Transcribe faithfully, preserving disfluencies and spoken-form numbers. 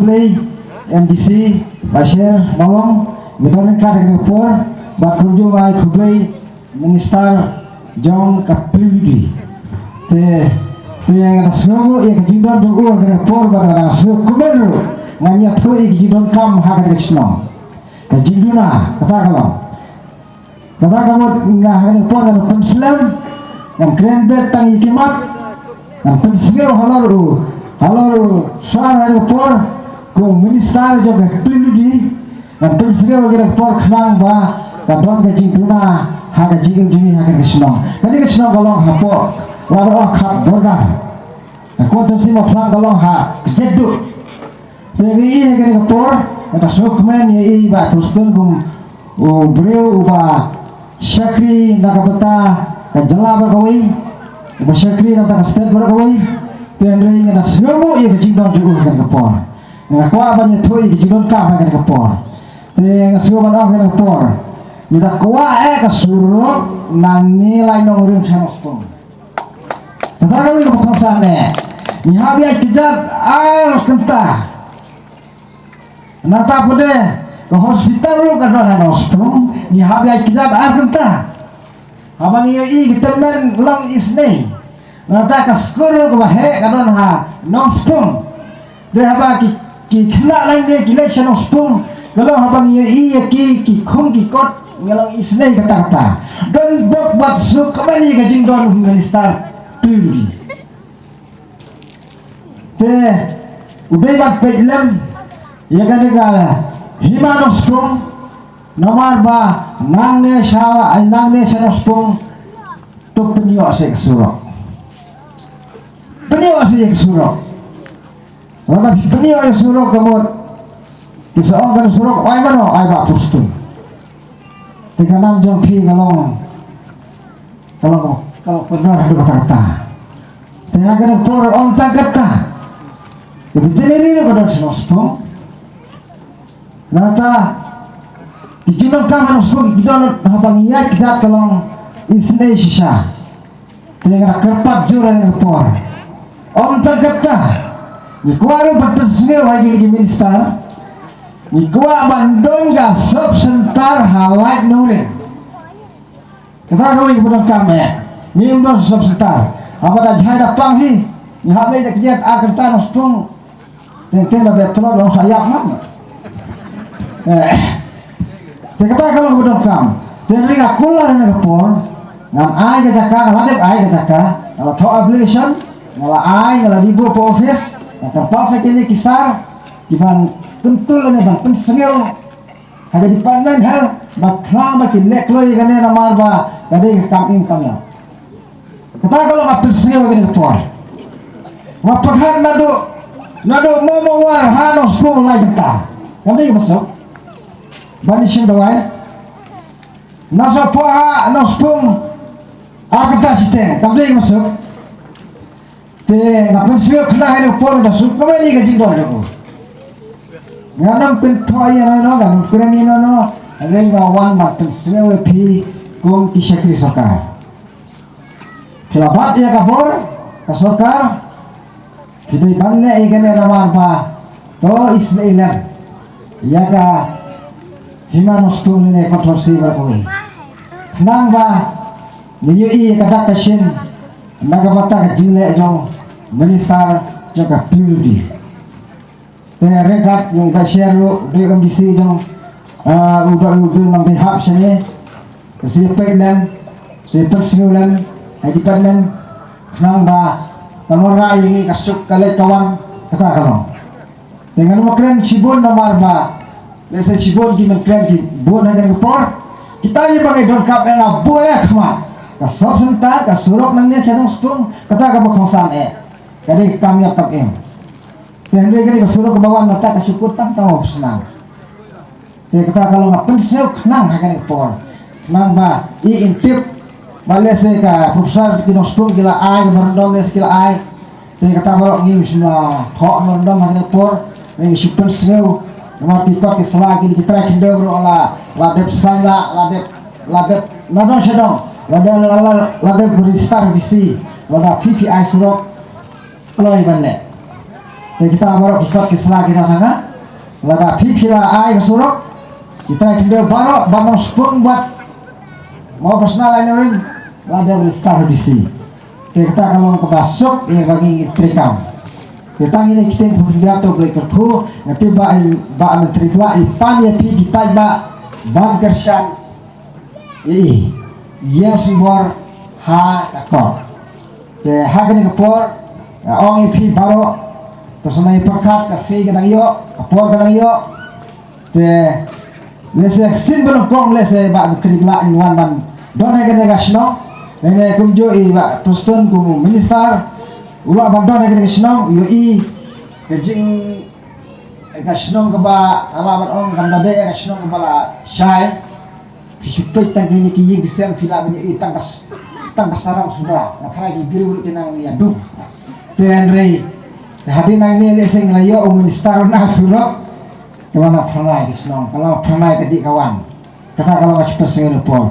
Tei, M D C, Bashir, Mawlong, ngi don ryngkat ha kane ka por, bad kumjuh ai khublei Minister jong ka P W D. Te, te nga da sngew ïa ka jingdon jong u ha kane ka por, bad nga da sngew kumne ruh ngan ïathuh ïa ka jingdonkam ha kane ka shnong. Ka jingduna, kata ka long. Kata ka mut nga ha kane ka por ngan pynslem, ngan kren beit tang ïa ki mat, ngan pynsngew halor u, halor u sar ha kane ka por, kum u minister jong ka P W D, ngan pynsngew ha kane ka por khnang ba ka don ka jingduna ha ka jingim jong ngi ha kane ka shnong. Kane ka shnong ka long hapoh, la ba ong khap border. Ka constituency Mawphlang ka long ha ka Jatduh. Te ngi ïohi ha kane ka por, nga da sngewkmen ïa i Bah Thustin kum u briew uba shakri na ka bynta ka jylla baroh kawei, uba shakri na ka bynta ka state baroh kawei. Te hynrei nga da sngew ïa ka jingdon jong u ha kane ka por. Nga kwah ban ïathuh ïa ka jingdonkam ha kane ka por. Te nga sngew ban ong ha kane ka por, nga da kwah eh ka surok nangne Laitnongrim sha Nongspung. Kata kawei kaba kongsan eh, ngi hap ïaid kjat ar kynta. Nangta pat de ka hospital ruh ka don ha Nongspung, ngi hap ïaid kjat ar kynta. Haba ngi ïohi ka tymmen long isynei, nangta ka skul ruh kaba heh ka don ha Nongspung. Te haba ki, ki khynnah lane ki leit sha Nongspung, ka long haba ngi ïohi ïa ki, ki khun ki kot, ngi long isynei kata kata. Don bok bad suk kaba ngi ka jingdon u minister P W D. Te u dei ban peit lem ïa kane ka hima Nongspung, namar ba nangne sha, ai nangne sha Nongspung, to pynïoh seh ka surok. Pynïoh seh ka surok. Lada phi pynïoh ïa surok ka mut, ki sa ong kane surok ai mano, ai Bah Thustin. Te ka nam jong phi ka long, ka long, ka long pyndonkam haduh katta katta. Te ha kane ka por ym tang katta, ka veterinary ruh ka don sha Nongspung. Nangta ki jingdonkam ha Nongspung ki don haba ngi ïaid kjat ka long isynei shisha. Te nga kyrpad jur ha kane ka por. Ym tang katta, ngi kwah ruh ban pynsngew ha kine ki minister, ngi kwah ban don ka sub center ha Laitnongrim. Kata kawei kaba donkam eh, ngim don sub center. Haba da jai da pang hi, ngi hap leit da kjat ar kynta Nongspung. Teng teng ba bet tlot long sa ïap ngan. Eh. Te kata ka long ba donkam. Te ring a kular na ka por. Ngan ai ka jaka, nga la dep ai ka jaka. Nga la thoh application, nga la ai, nga la dei buh office. Nga kyrpad sa kine ki sar kiban kyntul ne ban pynsngew ha ka department health ba khlem ba ki leh kloi kane namar ba ka dei ka kam im kam ïap. Kata ka long ka pynsngew kane ka por. Nga pyrkhat naduh, naduh Mawmawar ha Nongspung lai kynta. Kam dei ka masuk. Ban ïashim dawai. Na Sohpah ha Nongspung ar kynta shiteng. Kam dei ka masuk. Te nga pynsngew khnang ha kane ka por da suk kawei ka jingdon jong u. Ngan ym pynthoh ïa no no, ngan ym kren ïa no no. Hynrei nga wan ban pynsngew ïa phi kum ki shakri sorkar. Phi la bat ïa ka bor ka sorkar, phi dei ban leh ïa kane namar ba to isynei lem ïa ka hima Nongspung ne controversy ba kawei. Khnang ba ngi ïohi ïa ka dak ka shin na ka bynta ka jingleh jong minister jong ka P W D. Te ryngkat ngi ba share ruh u dei u M D C jong, ah, u dei u dei nang dei hap shane. Ka shu peit lem, shu pynsngew lem ha department khnang ba ka mora ïa ngi ka suk ka leit ka wan kata ka long. Te ngan ym kren shibun namar ba lehse shibun ki men kren ki bun ha kane ka por. Kita ïa ba ngi donkam eh nga buh eh khmat. Ka sub center, ka surok nangne sha Nongspung, kata kaba kongsan eh. Ka dei ka kam ïap kam im. Te hynrei ka dei ka surok kaba wan na ta ka shu kut tang tang u pynshna. Te kata ka long ka pynsngew khnang ha kane ka por. Khnang ba i im tip ba lehse ka professor ki Nongspung ki la ai, ka memorandum lehse ki la ai. Te kata baroh ngi shu la thoh memorandum ha kane ka por. Ngi shu pynsngew namar ki kot ki sla ki, ki trai khyndew ruh la, la dep sign la, la dep, la dep na dong sha dong. La dep, la, la, la dep register V C. La da P P I surok. Kloi ban leh. Te kita baroh ki kot ki sla kita tang ha. Lada phi phi la ai ka surok, kita ki dei baroh ban nang spun buat mo personal ai nurin lada beri star bisi. Te kita ka long kaba suk ïa ba ngi ngi trikam. Te tang ïa kita ki phi to beri kerku ngati ba ba menteri pula i pan ïa phi kita ba ban kershan. I, ïa sngewbor ha ka kot. Te ha kane ka por, ong ïa phi baroh, to sa nai pyrkhat ka sei ka dang ïoh, ka por ka dang ïoh. Te lehse sien ba nyngkong lehse ba ka trip la in wan ban don ha kane ka shnong. Lane kumjuh i ba Prestone kum minister u la ban don ha kane ka shnong, ïohi ka jing ka shnong kaba la ban ong kam da dei ka shnong kaba la shai. Phi shu peit tang kine ki ïing ki sem phi lah ban ïohi tang ka s-, tang ka sarong suda. Nga tharai ki briew ruh ki nang ïa duk. Te hynrei te hadien nangne lehse ngi la ïoh u minister na surok. Ka la na phyrnai ki shnong, ka la phyrnai ka dih ka wan. Kata ka la ma shu pyrshah ïa u Paul.